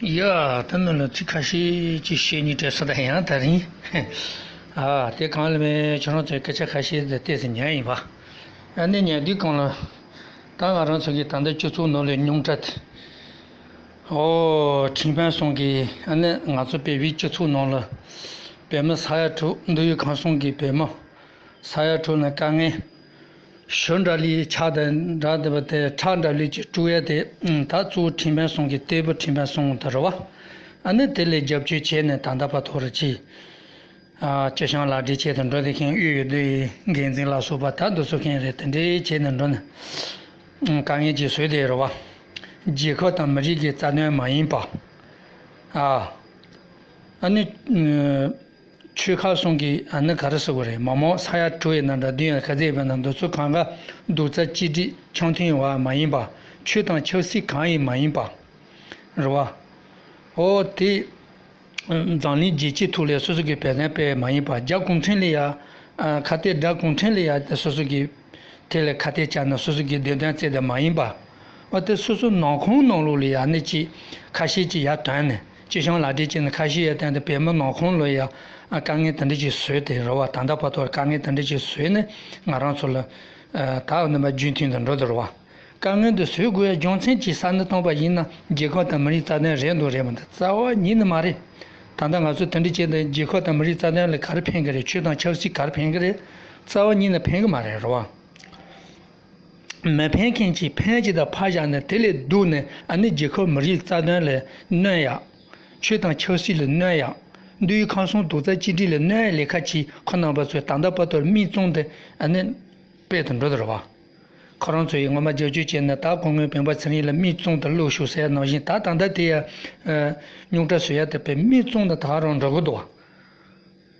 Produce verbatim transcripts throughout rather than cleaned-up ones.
ཡ། ད་ནི་ལ་ཚིག་ཁ་ཤས་ཅིག་བཤད་སྙིང་བྲོ་སོང་། ད་ཡང་དེ་རིང་། ཨ། དེ་གང་ལ་མེད། ཁྱོད་རང་ཚོའི་སྐད་ཆ་ཁ་ཤས་དེ་ཏོག་ཙམ་ཉན་ཡིན་པ། ཨ་ནི་ཉན་དུས་གང་ལ། ད་ང་རང་ཚོ་གི་ད་ལྟ་སྤྱི་ཚོགས་ནང་ལ་རྙོག་དྲ་དེ། ཨོ། ཁྲིན་ཕན་སུང་གིས་ཨ་ནི་ང་ཚོ་བོད་པའི་སྤྱི་ཚོགས་ནང་ལ་བོད་མི་ས་ཡ་དྲུག་འདུལ་བའི་ཁང་སོང་གི་བོད་མི་ས་ཡ་དྲུག་ལ་དཀའ་ངལ། ཞུ་འདྲ་ལི་ཆགས་དང་འདྲ་བསྡད་པ་དེ། ཁྲག་འདྲ་ལི་ཅིག་དཀྲུག་ཡ་དེ། ད་གཙོ་བོ་ཁྲིན་ཕན་སུང་གི་སྟོད་པ་ཁྲིན་ཕན་སུང་དེ་རེད་བ། ཨ་ནི་དེ་ལ་རྒྱབ་སྐྱོར་བྱས་ནས་ད་ལྟ་བར་དུ་རེ་ཅིག་ཨ། སྤྱི་བྱང་ལག་སྦྲེལ་བྱས་དང་འགྲོ་བསྡད་མཁན། དབུས་འོས་བསྡུའི་འགན་འཛིན་ལ་སོགས་པ་ད་འདི་ཚོ་མཁན་རེད། དེ་འདྲའི་བྱས་ནས་འགྲོ་ནས་དཀའ་ངལ་ཅིག་བཟོས་བསྡད་རེད་བ། རྒྱལ་ཁབ་དང་མི་རིགས་ཀྱི་རྩ་དོན་མ་ཡིན་པ། ཨ། ཨ་ནི། ཆོལ་ཁ་གསུམ་གྱི་ཨ་ནི་ག་རེ་ཟེར་དགོས་རེད། མི་མང་ས་ཡ་དྲུག་ཡིན་ན་འདྲ། བདུན་ཡིན་ན་ག་ཚད་ཡིན་ན་འདྲ། འདི་ཚོ་གང་ག་རྡོག་རྩ་གཅིག་སྒྲིལ་འཆམ་མཐུན་ཡོང་བ་མ་ཡིན་པ། ཆོས་དང་ཆབ་སྲིད་གང་ཡིན་མ་ཡིན་པ། རེད་བ། ཨོ་དེ། འཛམ་གླིང་རྒྱལ་སྤྱིའི་ཐོག་ལ་སོ་སོ་གི་བོད་དོན་སྤེལ་མ་ཡིན་པ། རྒྱ་གུང་ཁྲན་ལ་ཡ། ཨ། ཁ་གཏད། དགྲ་གུང་ཁྲན་ལ་ཡ་སོ་སོ་གི་དེ་ལ་ཁ་གཏད་བཅག་ནས་སོ་སོ་གི་བདེན་དོན་རྩོད་དེ་མ་ཡིན་པ། འོ་དེ་སོ་སོ་ནང་ཁོངས་ནང་ལོགས་ལ་ཡ་ནི་ཅིག་ཁ་ཤས་ཅིག་ཡར་བཏོན་ནས། སྤྱི་བྱང་ལག་སྦྲེལ་བྱས་ནས་ཁ་ཤས་ཡར་བཏོན་ཏེ་བོད་མི་ནང་ཁོངས་ལ་ཡ་དཀའ་ངལ་དེ་འདྲ་ཅིག་བཟོས་ཏེ་རེད་བ། ད་ལྟ་བར་དུ་དཀའ་ངལ་དེ་འདྲ་ཅིག་བཟོས་ནས་ང་རང་ཚོ་ལ། ད་འོ་ནི་མ་རྒྱུན་མཐུད་དུ་འགྲོ་དེ་རེད་བ། དཀའ་ངལ་འདི་བཟོ་དགོས་ཡ་རྒྱུ་མཚན་ཅིག་བསམ་བློ་བཏང་པ་ཡིན་ན། རྒྱལ་ཁབ་དང་མི་རིགས་རྩ་དོན་རེད་འདུག་རེད་མི་འདུག་རྩ་བ་ཉིད་ནས་མ་རེད། ད་ལྟ་ང་ཚོ་དེ་འདྲ་བྱས་ཏེ་རྒྱལ་ཁབ་དང་མི་རིགས་རྩ་དོན་ལ་ག་རེ་ཕན་གི་རེད། ཆོས་དང་ཆབ་སྲིད་ག་རེ་ཕན་གི་རེད། རྩ་བ་ཉིད་ནས་ཕན་གི་མ་རེད། རེད་བ། མི་ཕན་མཁན་གྱིས་ཕན་ཅིག་དང་ཕར་བཞག་ནས། དེ་ལས་སྡུག་ནས་ཨ་ནི་རྒྱལ་ཁབ་མི་རིགས་རྩ་དོན་ལ་གནོད་ཡ། ཆོས་དང་ཆབ་སྲིད་ལ་གནོད་ཡ། འདུལ་བའི་ཁང་སོང་རྡོག་རྩ་གཅིག་སྒྲིལ་ལ་གནོད་ཡ་ལས་ཀ་ཅིག་ཁོ་རྣམ་པ་ཚོས་ད་ལྟ་བར་དུ་མིག་བཙུམ་སྟེ་ཨ་ནི་སྤེལ་དུ་འགྲོ་དེ་རེད་བ། ཁོ་རང་ཚོ་ཡིས་ངོ་མ་རྒྱབ་སྐྱོར་བྱས་ནས། ད་སྐུ་ངོ་སྤེན་པ་ཚེ་རིང་ལ་མིག་བཙུམ་དུ་བླུགས་ཤོག་ཟེར་ནང་བཞིན། ད་ད་ལྟ་དེ་ཡ། ཨ། རྙོག་དྲ་བཟོ་ཡ་དེ་བས་མིག་བཙུམ་དུ་ད་རུང་འགྲོ་གི་འདུག་བ།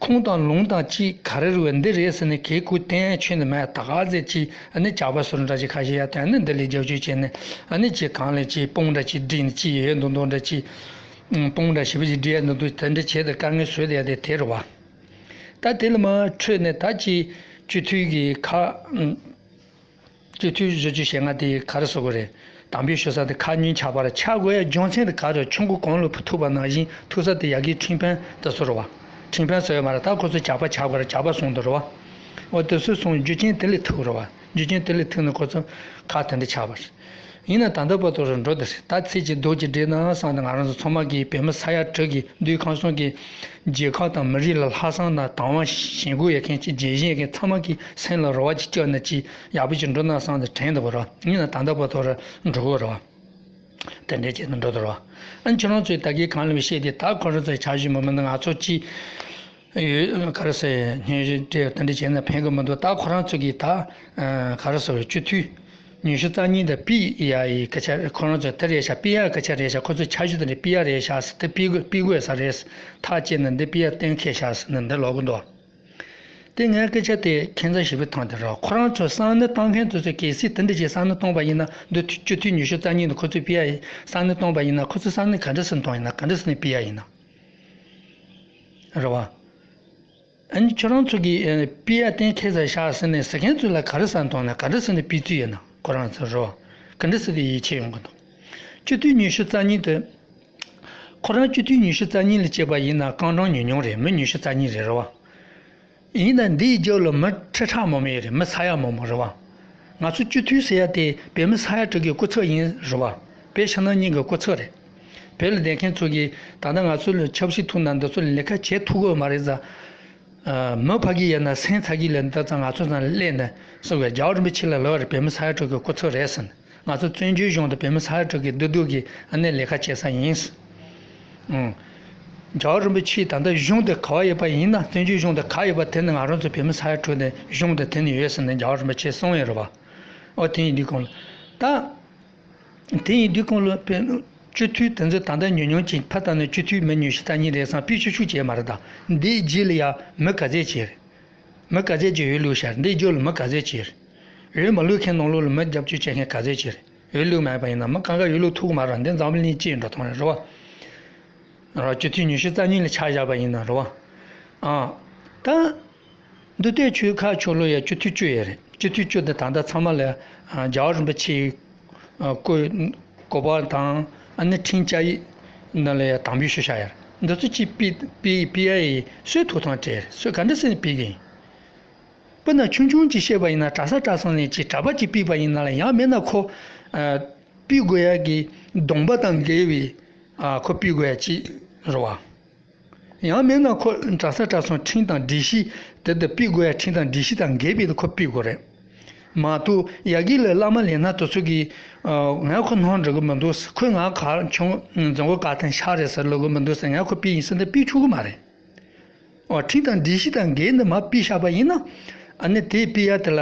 ཁུངས་དང་ལུང་དང་ཅིག་ག་རེ་རེད་པས། འདི་རེད་ཟེར་ནས་གལ་ཁུ་བསྟན་ཆོད་ནི་མེད། ད་ག་ཟེ་ཅིག་ཨ་ནི་ཇག་པ་ཟུར་འདྲ་ཅིག་ཁ་ཤས་ཡར་བཏོན་ནས། འདི་ལ་རྒྱབ་སྐྱོར་བྱས་ནས་ཨ་ནི་ཅིག་གང་ལ་ཅིག་དཔུང་འདྲ་ཅིག་བསྒྲིགས་ནས། ཅིག་ཡོད་མདོག་མདོག་འདྲ་ཅིག་དཔུང་འདྲ་ཞེ་པོ་ཅིག་བསྒྲིགས་ཡ་མདོག་མདོག་དེ་འདྲ་བྱས་ཏེ་དཀའ་ངལ་བཟོས་བསྡད་ཡ་དེ་དེ་རེད་བ། ད་དེ་ལ་མར་འཕྲོས་ནས་ད་ཅིག་སྤྱི་འཐུས་ཀྱི་ཁ། སྤྱི་འཐུས་བཞི་བཅུ་ཞེ་ལྔ་དེ་ག་རེ་ཟེར་དགོས་རེད། དམ་འབུལ་ཞུ་ས་དེ་ཁག་ཉུང་ཆགས་པ་རེད། ཆགས་དགོས་ཡ་རྒྱུ་མཚན་དེ་ག་རེ། ཆུ་མགོ་གངས་ལ་ཐུག་པ་ནང་བཞིན་ཐུག་ས་དེ་ཡ་གི་ཁྲིམས་དཔོན་དེ་ཚོ་རེད་བ། ཁྲིམས་དཔོན་ཟེར་ཡོད་མ་རེད། ད་ཁོ་ཚོ་ཇག་པ་ཆགས་པ་རེད། ཇག་པ་སོང་དེ་རེད་བ། འོ་དེ་ཚོ་སོང་རྒྱུ་རྐྱེན་དེ་ལས་ཐུག་རེད་བ། རྒྱུ་རྐྱེན་དེ་ལས་ཐུག་ནས་ཁོ་ཚོ་ཁག་དེ་འདྲ་ཆགས་པ་རེད། ཡིན་ན་ད་ལྟ་བར་དུ་རུ་འགྲོ་དེ་རེད། ད་ཚིག་གཅིག་རྡོག་གཅིག་སྒྲིལ་ན་བསམ་སྟེ། ང་རང་ཚོ་ཚང་མ་གིས་བོད་མི་ས་ཡ་དྲུག་གིས་འདུལ་བའི་ཁང་སོང་གིས་རྒྱལ་ཁབ་དང་མི་རིགས་ལ་ལྷག་བསམ་དང་དང་བ་ཞེན་དགོས་ཡོད་མཁན་ཅིག་བརྗེད་བཞིན་ཡོད་མཁན་ཚང་མ་གི་སེམས་ལ་རེ་བ་ཅིག་བཅངས་ནས་ཅིག་ཡག་པོ་ཅིག་འགྲོ་ན་བསམ་སྟེ་དྲན་འདུག་པ་རེད། ཡིན་ན་ད་ལྟ་བར་དུ་རུ་འགྲོ་གི་རེད་བ། དེ་འདྲའི་ཆེད་དུ་འགྲོ་དེ་རེད་བ། ཨ་ནི་ཁྱོད་རང་ཚོས་ད་གིན་གང་ལ་མི་ཤེས་ཏེ། ད་ཁོ་རང་ཚོའི་འཆར་གཞི་མི་མི་འདུག་ང་ཚོ་ཅིག་ཡོད། ག་རེ་ཟེར། སྙན་ཞུ་སྤྲད་དེ་འདྲ་བྱས་ན་ཕན་གི་མི་འདུག་ད་ཁོ་རང་ཚོ་གིས་ད་ག་རེ་ཟེར། སྤྱི་འཐུས་ཉི་ཤུ་རྩ་གཉིས་དེ་ཕུད་ཡ་ཡི་སྐད་ཆ། ཁོ་རང་ཚོ་དེ་རེད་ཤག་ཕུད་ཡ་སྐད་ཆ་རེད་ཤག་ཁོ་ཚོ་འཆར་གཞི་དེ་འདྲ་ཕུད་ཡ་རེད་ཤག་ཟེར། དེ་ཕུད་དགོས། ཕུད་དགོས་ས་རེད། ཐག་བཅད་ནས་འདི་ཕུད་ཡ་གཏན་འཁེལ་ཤག་ཟེར་ནས་འདི་ལབ་གི་འདུག་དེ་ངའི་སྐད་ཆ་དེ་ཁྱད་མཚར་ཞེ་པོ་མཐོང་དེ་རེད། ཁོ་རང་ཚོ་བསམ་བློ་གཏོང་མཁན་དེ་ཚོ་གལ་སྲིད་དེ་འདྲ་ཅིག་བསམ་བློ་གཏོང་པ་ཡིན་ན། འདི་སྤྱི་འཐུས་ཉི་ཤུ་རྩ་གཉིས་འདི་ཁོ་ཚོས་ཕུད་ཡ་ཡི་བསམ་བློ་གཏོང་པ་ཡིན་ན། ཁོ་ཚོས་བསམ་བློ་ག་འདྲ་ཟེར་གཏོང་ཡིན་ན། ག་འདྲ་ཟེར་ནས་ཕུད་ཡ་ཡིན་ན། རེད་བ། ཨ་ནི་ཁྱོད་རང་ཚོ་གིས་ཨ་ནི་ཕུད་ཡ་གཏན་འཁེལ་ཚར་ཤག་ཟེར་ནས་ཟེར་མཁན་ཚོ་ལ་ག་རེ་བསམ་བློ་གཏོང་ན། ག་འདྲ་ཟེར་ནས་ཕུད་རྩིས་ཡོད་ན། ཁོ་རང་ཚོ་རེད་བ། ག་འདྲ་ཟེར་ཏེ་ཡིད་ཆེས་ཡོང་གི་འདུག་སྤྱི་འཐུས་ཉི་ཤུ་རྩ་གཉིས་དེ། ཁོ་རང་སྤྱི་འཐུས་ཉི་ཤུ་རྩ་གཉིས་ལ་བྱས་པ་ཡིན་ན་རྐང་གྲངས་ཉུང་ཉུང་རེད། མི་ཉི་ཤུ་རྩ་གཉིས་རེད། རེད་བ། ཡིན་ན་འདིའི་རྒྱབ་ལ་མི་ཁྲི་ཕྲག་མང་པོ་ཡོད་རེད། མི་ས་ཡ་མང་པོ་རེད་བ། ང་ཚོ་སྤྱི་འཐུས་ཟེར་ཡ་དེ་བོད་མི་ས་ཡ་དྲུག་གི་སྐུ་ཚབ་ཡིན། རེད་བ། བོད་ཕྱི་ནང་གཉིས་ཀྱི་སྐུ་ཚབ་རེད། བོད་ལ་བསྡད་མཁན་ཚོ་གིས་ད་ལྟ་ང་ཚོ་ལ་ཆབ་སྲིད་ཐོག་ནས་འདི་ཚོ་ལ་ལས་ཀ་བྱེད་ཐུབ་ཀྱི་ཡོད་མ་རེད་ཟེར། མི་ཕ་གི་ཡིན་ན་སེམས་ཚ་གི་ལ་འདི་ཙམ་ང་ཚོ་ཚང་ལ་སླེབས་ནས་གསུངས་པའི། རྒྱལ་བ་རིན་པོ་ཆེ་ལ་ལབ་པ་རེད། བོད་མི་ས་ཡ་དྲུག་གི་སྐུ་ཚབ་རེད་ཟེར་ནས། ང་ཚོ་བཙན་བྱོལ་གཞུང་དུ་བོད་མི་ས་ཡ་དྲུག་གི་བདེ་སྡུག་གི་ཨ་ནི་ལས་ཀ་བྱེད་ས་ཡིན། ཨང་། རྒྱལ་བ་རིན་པོ་ཆེ་ད་ལྟ་གཞུང་དུ་ག་པར་ཡོད་པ་ཡིན་ན། བཙན་བྱོལ་གཞུང་དུ་ག་པར་ཡོད་པ་དེ་ནི་ང་རང་ཚོ་བོད་མི་ས་ཡ་དྲུག་ནི་གཞུང་དུ་དེ་ནི་ཡོད་ཟེར་ནས་རྒྱལ་བ་རིན་པོ་ཆེས་གསུངས་ཡོད་རེད་བ། ཨོ་དེ་ཡིན་དུས་གང་ལ། ད་དེ་ཡིན་དུས་གང་ལ་བོད་སྤྱི་འཐུས་དེ་ཚོ་ད་ལྟ་ཉུང་ཉུང་ཅིག་ཕ་ད་ནི་སྤྱི་འཐུས་མི་ཉི་ཤུ་རྩ་གཉིས་རེད་བསམ། ཕུད་ཆུ་ཆུ་བྱས་མ་རེད། ད་འདིའི་རྗེས་ལ་ཡ་མི་ག་ཚད་ཅིག་རེད། མི་ག་ཚད་ཅིག་འོས་བླུགས་ཤག་འདི་རྒྱབ་ལ་མི་ག་ཚད་ཅིག་རེད། འོས་མ་བླུགས་མཁན་ནང་ལོགས་ལ་མི་རྒྱབ་སྐྱོར་བྱེད་མཁན་ག་ཚད་ཅིག་རེད། འོས་བླུགས་མེད་པ་ཡིན་ན། མི་གང་ག་འོས་བླུགས་ཐུབ་ཀྱི་མ་རེད། འདི་འཛམ་བུ་གླིང་སྤྱིར་འགྲོ་སྟངས་རེད། རེད་བ། རེད་བ། སྤྱི་འཐུས་ཉི་ཤུ་རྩ་གཉིས་ལ་ཆ་བཞག་པ་ཡིན་ན། རེད་བ། ཨ། ད་འདི་ལྟའི་ཆོལ་ཁ་ཕྱོགས་ལ་ཡ་སྤྱི་འཐུས་བཅུ་ཡོད་རེད། སྤྱི་འཐུས་བཅུ་འདི་ད་ལྟ་ཚང་མ་ལ་རྒྱལ་བ་རིན་པོ་ཆེའི་སྐུ་སྐུ་པར་དང་། ཨ་ནི་ཁྲིམས་བཅའ་ཡིག་ ནང་ལ་ཡང་དམ་འབུལ་ཞུ་བྱ་ཡར་འདི་ཚོ་གཅིག་ཕུལ་ཕུལ་ཕུལ་ཡ་ཡི་སྲོལ་ཐོག་ཐང་བྲལ་སྲོལ་ག་འདྲ་སེ་ཕུལ་གི་ཡིན། དཔེར་ན་ཆུང་ཆུང་ཅིག་བཤད་པ་ཡིན་ན་གྲྭ་ས་གྲྭ་ཚང་ནས་ཅིག་གྲྭ་པ་ཅིག་ཕུལ་བ་ཡིན་ན་ལ་ཡང་མིན་ན་ཁོ་ཕུལ་དགོས་ཡ་གི་སྡོམ་པ་དང་འགལ་བའི་ཁོ་ཕུལ་དགོས་ཡ་ཅིག་རེད་བ། ཡང་མིན་ན་ཁོ་གྲྭ་ས་གྲྭ་ཚང་ཁྲིམས་དང་སྒྲིག་གཞི་དེ་དང་ཕུལ་དགོས་ཡ་ཁྲིམས་དང་སྒྲིག་གཞི་དང་འགལ་བའི་ཁོ་ཕུལ་དགོས་རེད། མ་གཏོགས་ཡ་གི་ལ་བླ་མ་ལས་སྣ་དེ་ཚོ་གིས་ང་ཁོ་སྣང་འགྲོ་གི་མི་འདུག་ཁོས་ང་ག་ཆུང་འཛམ་བུ་ག་ཐན་ཤ་རེད་ཟེར་ལོ་གི་མི་འདུག་ཟེར་ང་ཁོ་ཕུལ་ཡིན་ཟེར་འདི་ཕུལ་ཆོག་གི་མ་རེད། འོ་ཁྲིམས་དང་སྒྲིག་གཞི་དང་འགལ་འདི་མ་ཕུལ་བཞག་པ་ཡིན་ན་ཨ་ནི་དེ་ཕུལ་ཡ་དེ་ལ།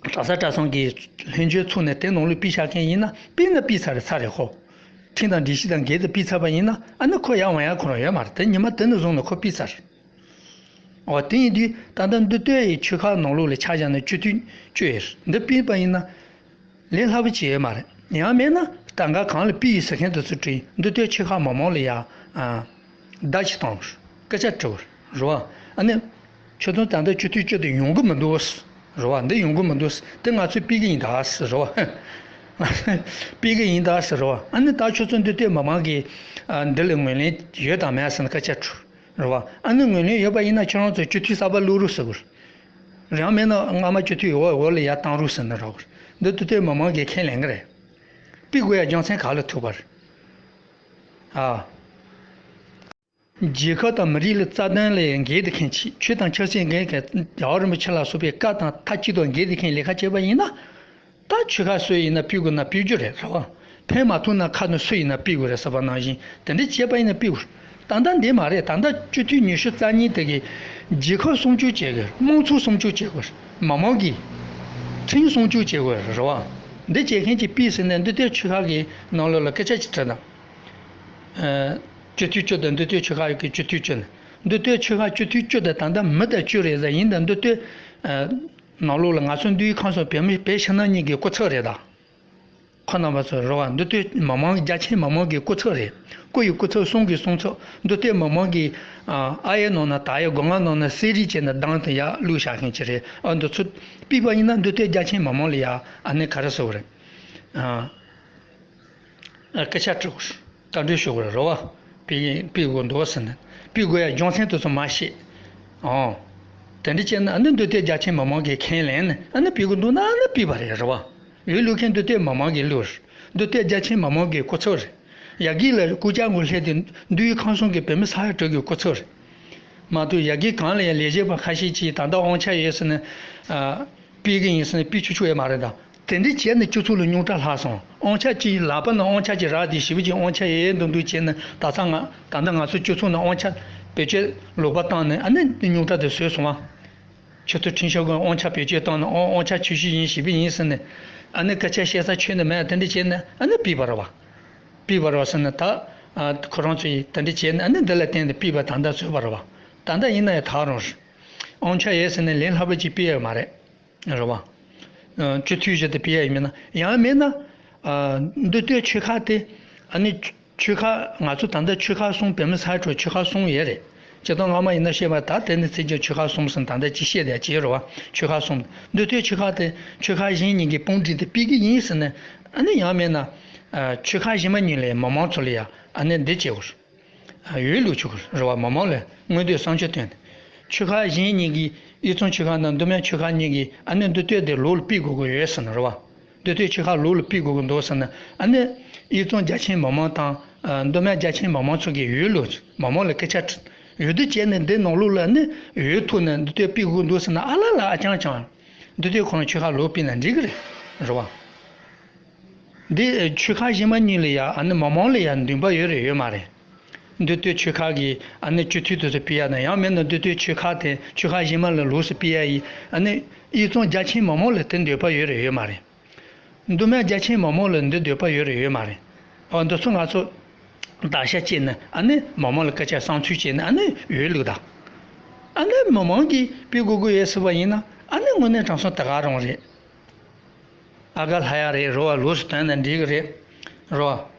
གྲྭ་ས་གྲྭ་ཚང་གི་ལྷན་རྒྱས་ཚོགས་ནས་དེ་ནང་ལོགས་ཕུལ་བཞག་མཁན་ཡིན་ན་ཕུལ་ན་ཕུལ་ཚར་རེད་ཚར་རེད་ཧོ། ཁྲིམས་དང་སྒྲིག་གཞི་དང་འགལ་ཏེ་ཕུལ་ཚར་བ་ཡིན་ན་ཨ་ནི་ཁོ་ཡར་འོང་ཡ་ཁོ་རང་ཡོད་མ་རེད་དེ་ཉི་མ་དེ་ནས་བཟུང་ནས་ཁོ་ཕུལ་ཚར། འོ་དེ་ཡིན་དུས་ད་ལྟ་འདི་ལྟོས་ཡི་ཆོལ་ཁ་ནང་ལོགས་ལ་ཆ་བཞག་ན་སྤྱི་འཐུས་བཅུ་ཡོད་རེད་འདི་ཕུལ་བ་ཡིན་ན། ལས་སླ་པོ་ཅིག་ཡོད་མ་རེད། ཡང་མེད་ན་ད་ག་གང་ལ་ཕུལ་ཡོད་ཟེར་མཁན་དེ་ཚོ་བྲིས་འདི་ལྟོས་ཆོལ་ཁ་མི་མང་ལ་ཡ། བརྡ་ཞིག་བཏང་སྐད་ཆ་དྲི་བར་རེད་བ། ཨ་ནི། ཁྱོད་ཚོ་ད་ལྟ་སྤྱི་འཐུས་བཅུ་དེ་ཡོང་གི་མི་འདུག་ཟེར་བ་འདི་ཡོང་གི་མི་འདུག་ཟེར་དེ་ང་ཚོས་ཕུལ་གི་ཡིན་ད་ཟེར་བ། ཕུལ་གི་ཡིན་ད་ཟེར་བ་ཨ་ནི་ད་ཁྱོད་ཚོ་འདི་ལྟོས་མི་མང་གིས་འདི་ལ་ངོས་ལེན་ཡོད་དམ་མེད་ཟེར་ན་སྐད་ཆ་དྲི་རེད་བ། ཨ་ནི་ངོས་ལེན་ཡོད་པ་ཡིན་ན་ཁྱོད་རང་ཚོ་སྤྱི་འཐུས་གསར་པ་བླུག་རོགས་ཟེར་དགོས། རང་མེད་ན་སྔ་མ་སྤྱི་འཐུས་འོག་འོག་ལ་ཡར་བཏང་རོགས་ཟེར་ན་རོགས། འདི་ལྟོས་མི་མང་གིས་ཁས་ལེན་གི་རེད། ཕུལ་དགོས་ཡ་རྒྱུ་མཚན་ག་ལ་ཐུག་པ་རེད། ཨ། རྒྱལ་ཁབ་དང་མི་རིགས་ལ་རྩ་དོན་ལ་འགལ་ཏེ་མཁན་ཆེ་ཆོས་དང་ཆབ་སྲིད་འགལ་མཁན་རྒྱལ་བ་རིན་པོ་ཆེ་ལ་སོགས་པའི་བཀའ་དང་མཐའ་གཅིག་ཏུ་འགལ་ཏེ་མཁན་ལས་ཀ་བྱས་པ་ཡིན་ན། ད་ཆོལ་ཁ་སུ་ཡིན་ན་ཕུལ་དགོས་ན་ཕུལ་རྒྱུ་རེད་རེད་བ། ཕན་མ་ཐོགས་ན་ཁ་ནས་སུ་ཡིན་ན་ཕུལ་དགོས་རེད་ཟེར་བ་ནང་བཞིན་དེ་འདྲ་བྱས་པ་ཡིན་ན་ཕུལ་དགོས། ད་ལྟ་འདི་མ་རེད་ད་ལྟ་སྤྱི་འཐུས་ཉི་ཤུ་རྩ་གཉིས་དེ་གིས་རྒྱལ་ཁབ་སྲུང་སྐྱོབ་བྱེད་དགོས་དམངས་གཙོ་སྲུང་སྐྱོབ་བྱེད་དགོས་མི་མང་གི་ཁྲིམས་སྲུང་སྐྱོབ་བྱེད་དགོས་རེད་བ། འདི་བྱེད་མཁན་གྱི་ཕུལ་ཟེར་ནས་འདི་ལྟོས་ཆོལ་ཁ་གི་ནང་ལོགས་ལ་སྐད་ཆ་ཅིག་དྲིས་དང་། སྤྱི་འཐུས་བཅུ་དང་འདི་ལྟོས་ཆོལ་ཁ་ཡོད་ཀྱི་སྤྱི་འཐུས་བཅུ་ནི། འདི་ལྟོས་ཆོལ་ཁ་སྤྱི་འཐུས་བཅུ་དང་ད་ལྟ་མི་དང་བཅུ་རེད་ཟེར་ཡིན་དང་འདི་ལྟོས། ནང་ལོགས་ལ་ང་ཚོ་འདུས་ཁང་སོགས་བོད་མི་བོད་ཕྱི་ནང་གཉིས་ཀྱི་སྐུ་ཚབ་རེད་ད། ཁོ་རྣམ་པ་ཚོ་རེད་བ་འདི་ལྟོས་མི་མང་རྒྱ་ཆེན་མི་མང་གི་སྐུ་ཚབ་རེད། སྐུ་ཡི་སྐུ་ཚབ་གསུང་གི་གསུང་ཚབ་འདི་ལྟོས་མི་མང་གི་ཨ་ཡེ་ནང་ན་ད་ཡེ་སྒོ་ང་ནང་ན་གསེར་རིས་བྱས་ནས་གདང་དུ་ཡར་བླུགས་བཞག་མཁན་ཅིག་རེད་ཨ་འདི་ཚོ་ཕུལ་བ་ཡིན་ན་འདི་ལྟོས་རྒྱ་ཆེན་མི་མང་ལ་ཡ་ཨ་ནི་ག་རེ་ཟེར་བ་རེད། ཨ། སྐད་ཆ་དྲི་དགོས། བཀའ་འདྲི་ཞུ་དགོས་རེད་བ། ཕུལ་ཕུལ་དགོས་འདུག་ཟེར་ནས་ཕུལ་དགོས་ཡ་རྒྱུ་མཚན་དེ་ཚོ་མ་བཤད། ཨོ། དེ་འདྲ་བྱས་ན་ཨ་ནི་འདི་ལྟོས་རྒྱ་ཆེན་མི་མང་གིས་ཁས་ལེན་ནས་ཨ་ནི་ཕུལ་དགོས་འདུག་ན་ཨ་ནི་ཕུལ་བ་རེད་རེད་བ། འོས་བླུག་མཁན་འདི་ལྟོས་མི་མང་གིས་བླུགས་རེད། འདི་ལྟོས་རྒྱ་ཆེན་མི་མང་གི་སྐུ་ཚབ་རེད། ཡ་གི་ལ་སྐུ་བཅར་དགོས་སླེབས་ཏེ་འདུས་ཁང་སོང་གི་བོད་མི་ས་ཡ་དྲུག་གི་སྐུ་ཚབ་རེད། མ་གཏོགས་ཡ་གི་གང་ལ་ཡང་ལས་བྱེད་པ་ཁ་ཤས་ཀྱིས་ད་ལྟ་དབང་ཆ་ཡོད་ཟེར་ནས་ཨ། ཕུལ་གི་ཡིན་ཟེར་ནས་ཕུལ་ཆོག་ཆོག་ཡོད་མ་རེད་ད། དེ་འདྲ་བྱས་ནས་སྤྱི་ཚོགས་ལ་རྙོག་དྲ་ལྷག་སོང་། དབང་ཆ་གཅིག་ལག་པ་ན་དབང་ཆ་གཅིག་རག་དེ་ཞེ་པོ་ཅིག་དབང་ཆ་ཡོད་ཡོད་མདོག་མདོག་བྱས་ནས་ད་ལྟ་ང་ད་ལྟ་ང་ཚོ་སྤྱི་ཚོགས་ནང་དབང་ཆ་བེད་སྤྱོད་ལོག་པ་བཏང་ནས་ཨ་ནི་རྙོག་དྲ་དེ་བཟོས་སོང་བ། ཆེས་མཐོའི་ཁྲིམས་ཞིབ་ཁང་དབང་ཆ་བེད་སྤྱོད་བཏང་ནས་དབང་དབང་ཆ་ཆུད་ཟོས་ཡིན་ཞེ་པོ་ཡིན་ཟེར་ནས་ཨ་ནི་སྐད་ཆ་བཤད་ས་ཁྱོན་ནས་མེད་དེ་འདྲ་བྱས་ནས་ཨ་ནི་ཕུལ་བ་རེད་བ། ཕུལ་བ་རེད་བ་ཟེར་ནས་ད་ཁོ་རང་ཚོ་ཡིས་དེ་འདྲ་བྱས་ནས་ཨ་ནི་འདི་ལ་བརྟེན་ནས་ཕུལ་བ་ད་ལྟ་བཟོས་པ་རེད་བ། ད་ལྟ་ཡིན་ན་ཡང་ད་རུང་རེད། དབང་ཆ་ཡོད་ཟེར་ནས་ལས་སླ་པོ་ཅིག་ཕུལ་ཡོད་མ་རེད། རེད་བ། སྤྱི་འཐུས་བཞི་དེ་ཕུལ་ཡ་ཡིན་མིན་ན་ཡང་མིན་ན། འདི་ལྟོས་ཆོལ་ཁ་དེ་ཨ་ནི་ཆོལ་ཁ་ང་ཚོ་ད་ལྟ་ཆོལ་ཁ་གསུམ་བོད་མི་ས་ཁྲོད་ཆོལ་ཁ་གསུམ་ཡོད་རེད། སྤྱིར་བཏང་སྔ་མ་ཡིན་ན་བཤད་པ་ད་དེ་ནི་ཚིག་གཅིག་ཆོལ་ཁ་གསུམ་ཟེར་ད་ལྟ་ཅི་བཤད་བསྡད་ཀྱི་རེད་བ་ཆོལ་ཁ་གསུམ་འདི་ལྟོས་ཆོལ་ཁ་དེ་ཆོལ་ཁ་གཞན་གཉིས་ཀྱི་དཔུང་སྒྲིག་དེ་སྤེལ་གི་ཡིན་ཟེར་ནས་ཨ་ནི་ཡང་མིན་ན། ཆོལ་ཁ་གཞན་མ་གཉིས་ལས་མི་མང་ཚོ་ལ་ཡ་ཨ་ནི་འདི་བྱེད་དགོས། འོས་བླུག་ཆོག་གི་རེད་བ། མི་མང་ལ་མངོན་འདོད་བསམ་འཆར་བཏོན་ཏེ། ཆོལ་ཁ་གཞན་གཉིས་ཀྱིས་དབུས་གཙང་ཆོལ་ཁ་དང་མདོ་སྨད་ཆོལ་ཁ་གཉིས་ཀྱིས་ཨ་ནི་འདི་ལྟོས་དེ་ལོག་ལ་ཕུལ་དགོས་ཀྱི་ཡོད་ཟེར་ན་རེད་བ། འདི་ལྟོས་ཆོལ་ཁ་ལོག་ལ་ཕུལ་དགོས་ཀྱི་འདུག་ཟེར་ན་ཨ་ནི་དབུས་གཙང་རྒྱ་ཆེན་མི་མང་དང་མདོ་སྨད་རྒྱ་ཆེན་མི་མང་ཚོ་གིས་འོས་བླུག་མི་མང་ལ་སྐད་ཆ་དྲིས་འོས་བསྡུ་བྱས་ནས་འདི་ནང་ལོགས་ལ་ཨ་ནི་འོས་ཐོབ་ནས་འདི་ལྟོས་ཕུལ་དགོས་ཀྱི་འདུག་ཟེར་ན་ཨ་ལ་ལ་ཨ་ཅང་ཅང་འདི་ལྟོས་ཁོ་རང་ཆོལ་ཁ་ལོག་ཕུལ་ན་འགྲིག་གི་རེད་རེད་བ། འདི་ཆོལ་ཁ་གཞན་མ་གཉིས་ལ་ཡ་ཨ་ནི་མི་མང་ལ་ཡ་འདུན་པ་ཡོད་རེད་ཡོད་མ་རེད། འདི་ལྟོས་ཆོལ་ཁ་གི་ཨ་ནི་སྤྱི་འཐུས་དེ་ཚོ་ཕུལ་ཡ་དང་ཡང་མིན་ན་འདི་ལྟོས་ཆོལ་ཁ་དེ་ཆོལ་ཁ་གཞན་མ་ལ་ལོགས་སུ་ཕུལ་ཡ་ཡིས་ཨ་ནི་དབུས་གཙང་རྒྱ་ཆེན་མི་མང་ལ་དེ་འདོད་པ་ཡོད་རེད་ཡོད་མ་རེད། མདོ་སྨད་རྒྱ་ཆེན་མི་མང་ལ་འདི་འདོད་པ་ཡོད་རེད་ཡོད་མ་རེད། ཨ་འདི་ཚོ་ང་ཚོ་བརྡར་ཤ་བཅད་ནས་ཨ་ནི་མི་མང་ལ་སྐད་ཆ་བསམ་ཚུལ་བཅད་ནས་ཨ་ནི་འོས་བླུགས་དང་། ཨ་ནི་མི་མང་གིས་ཕུལ་དགོས་ཀྱི་ཡོད་ཟེར་བ་ཡིན་ན་ཨ་ནི་དངོས་གནས་དྲང་སྲོང་དེ་ག་རང་རེད། ཨ་ག་ལྷ་ཡ་རེད་རོ་བ་ལོགས་སུ་ཐོན་ན་འགྲིག་གི་རེད། རོ་བ།